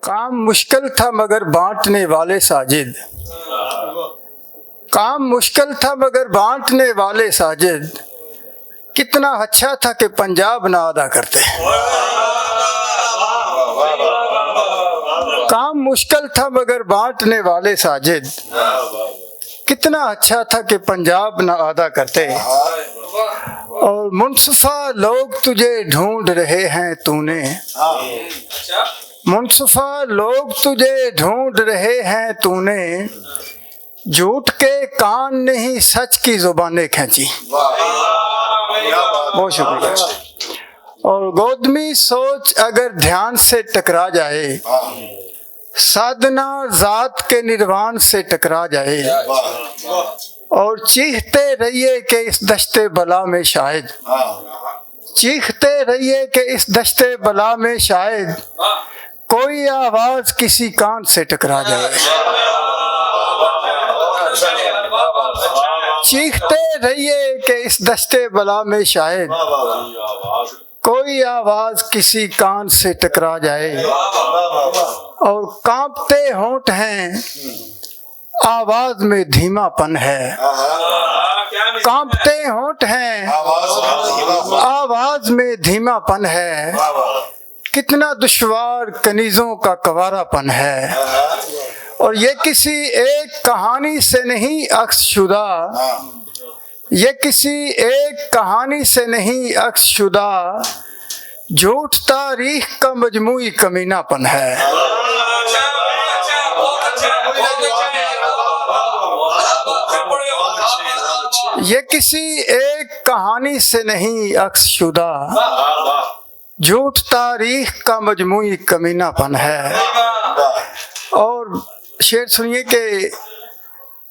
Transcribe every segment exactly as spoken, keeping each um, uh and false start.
کام مشکل تھا مگر بانٹنے والے ساجد، کام مشکل تھا مگر بانٹنے والے ساجد، کتنا اچھا تھا کہ پنجاب نہ ادا کرتے۔ کام مشکل تھا مگر بانٹنے والے ساجد، کتنا اچھا تھا کہ پنجاب نہ ادا کرتے۔ اور منصفہ لوگ تجھے ڈھونڈ رہے ہیں تو نے، منصفہ لوگ تجھے ڈھونڈ رہے ہیں تو نے، جھوٹ کے کان نہیں سچ کی زبانیں کھینچی۔ بہت شکریہ۔ اور گودمی سوچ اگر دھیان سے ٹکرا جائے، سادھنا ذات کے نروان سے ٹکرا جائے، اور چیختے رہیے کہ اس دشت بلا میں شاید، چیختے رہیے کہ اس دشت بلا میں شاید کوئی آواز کسی کان سے ٹکرا جائے۔ چیختے رہیے کہ اس دشت بلا میں شاید کوئی آواز کسی کان سے ٹکرا جائے۔ اور کانپتے ہونٹ ہیں، آواز میں دھیما پن ہے۔ کانپتے ہونٹ ہیں، آواز میں دھیما پن ہے۔ کتنا دشوار کنیزوں کا کوارا پن ہے۔ اور یہ کسی ایک کہانی سے نہیں عکس شدہ، یہ کسی ایک کہانی سے نہیں عکس شدہ، جھوٹ تاریخ کا مجموعی کمینہ پن ہے۔ یہ کسی ایک کہانی سے نہیں عکس شدہ، جھوٹ تاریخ کا مجموعی کمینہ پن ہے۔ اور شعر سنیے کہ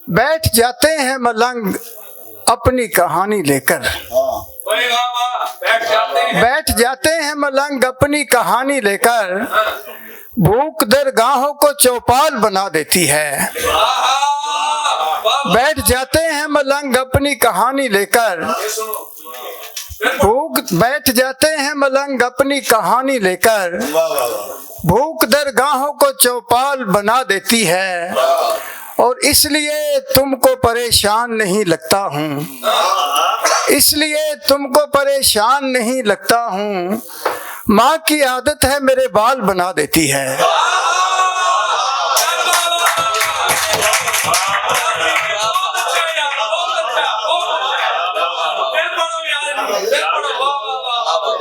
بیٹھ جاتے ہیں ملنگ اپنی کہانی لے کر، بیٹھ جاتے ہیں ملنگ اپنی کہانی لے کر، بھوک درگاہوں کو چوپال بنا دیتی ہے۔ بیٹھ جاتے ہیں ملنگ اپنی کہانی لے کر، بھوک بیٹھ جاتے ہیں ملنگ اپنی کہانی لے کر، بھوک درگاہوں کو چوپال بنا دیتی ہے۔ اور اس لیے تم کو پریشان نہیں لگتا ہوں، اس لیے تم کو پریشان نہیں لگتا ہوں، ماں کی عادت ہے میرے بال بنا دیتی ہے۔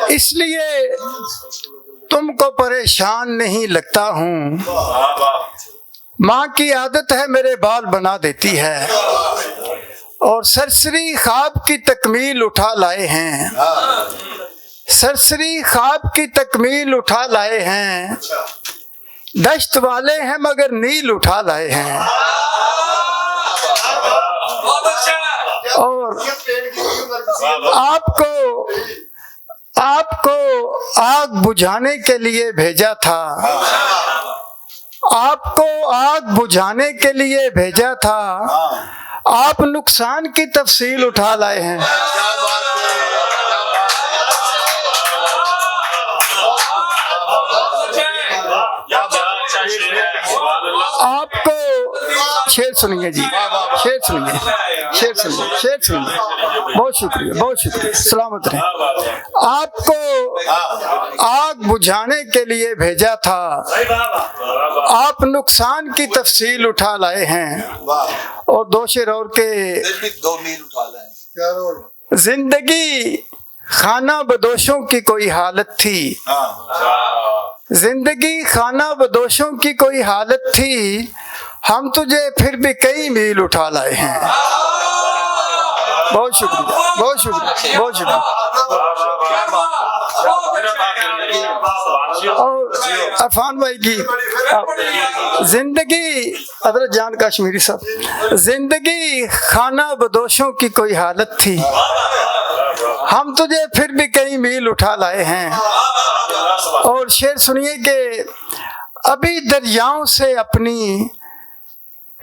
اس لیے تم کو پریشان نہیں لگتا ہوں، ماں کی عادت ہے میرے بال بنا دیتی ہے۔ اور سرسری خواب کی تکمیل اٹھا لائے ہیں، سرسری خواب کی تکمیل اٹھا لائے ہیں، دشت والے ہیں مگر نیل اٹھا لائے ہیں۔ اور آپ کو آپ کو آگ بجھانے کے لیے بھیجا تھا، آپ کو آگ بجھانے کے لیے بھیجا تھا، آپ نقصان کی تفصیل اٹھا لائے ہیں۔ آپ کو شعر سنیے جی، شعر سنیے، شعر سنیے، شعر سنیے۔ بہت شکریہ، بہت شکریہ، سلامت رہیں۔ آپ کو آگ بجھانے کے لیے بھیجا تھا، آپ نقصان کی تفصیل اٹھا لائے ہیں۔ اور دو شعر اور کے۔ زندگی خانہ بدوشوں کی کوئی حالت تھی، زندگی خانہ بدوشوں کی کوئی حالت تھی، ہم تجھے پھر بھی کئی میل اٹھا لائے ہیں۔ بہت شکریہ، بہت شکریہ، بہت شکریہ۔ اور عرفان بھائی کی زندگی، حضرت جان کشمیری صاحب، زندگی خانہ بدوشوں کی کوئی حالت تھی، ہم تجھے پھر بھی کئی میل اٹھا لائے ہیں۔ اور شعر سنیے کہ ابھی دریاؤں سے اپنی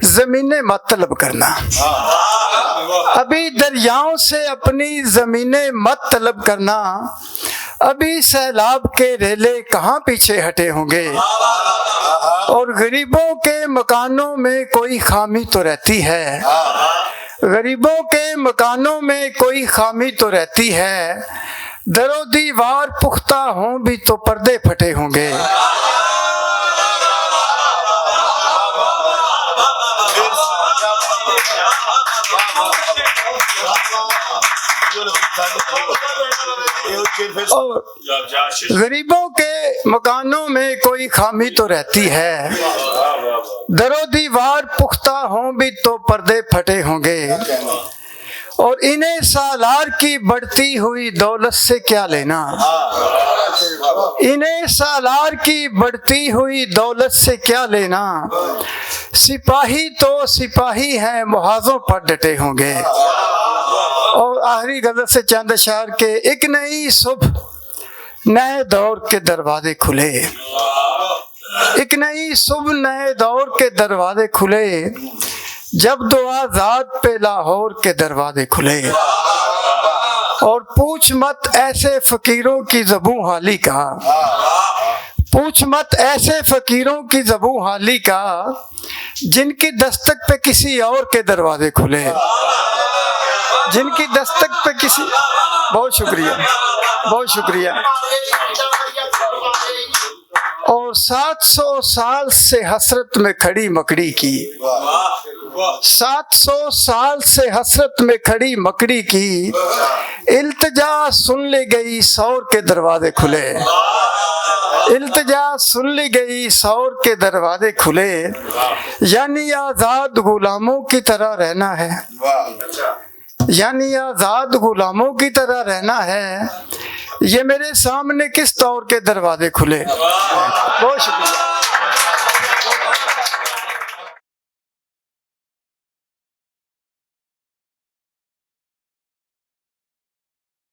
زمینیں مت طلب کرنا، ابھی دریاؤں سے اپنی زمینیں مت طلب کرنا، ابھی سیلاب کے ریلے کہاں پیچھے ہٹے ہوں گے۔ غریبوں کے مکانوں میں کوئی خامی تو رہتی ہے، غریبوں کے مکانوں میں کوئی خامی تو رہتی ہے، در و دیوار پختہ ہوں بھی تو پردے پھٹے ہوں گے۔ اور غریبوں کے مکانوں میں کوئی خامی تو رہتی ہے، در و دیوار پختہ ہوں بھی تو پردے پھٹے ہوں گے۔ اور انہیں سالار کی بڑھتی ہوئی دولت سے کیا لینا؟ انہیں سالار کی بڑھتی ہوئی دولت سے کیا لینا؟ سپاہی تو سپاہی ہیں، محاذوں پر ڈٹے ہوں گے۔ اور آخری غزل سے چند اشعار کے، ایک نئی صبح، نئے دور کے دروازے کھلے، ایک نئی صبح، نئے دور کے دروازے کھلے، جب دعا ذات پہ لاہور کے دروازے کھلے۔ اور پوچھ مت ایسے فقیروں کی زبوں حالی کا، پوچھ مت ایسے فقیروں کی زبوں حالی کا، جن کی دستک پہ کسی اور کے دروازے کھلے، جن کی دستک پہ کسی، بہت شکریہ، بہت شکریہ۔ اور سات سو سال سے حسرت میں کھڑی مکڑی کی، سات سو سال سے حسرت میں کھڑی مکڑی کی التجا سن لی گئی، سور کے دروازے کھلے۔ التجا سن لی گئی، سور کے دروازے کھلے۔ یعنی آزاد غلاموں کی طرح رہنا ہے، یعنی آزاد غلاموں کی طرح رہنا ہے۔ یہ میرے سامنے کس طور کے دروازے کھلے؟ بہت شکریہ۔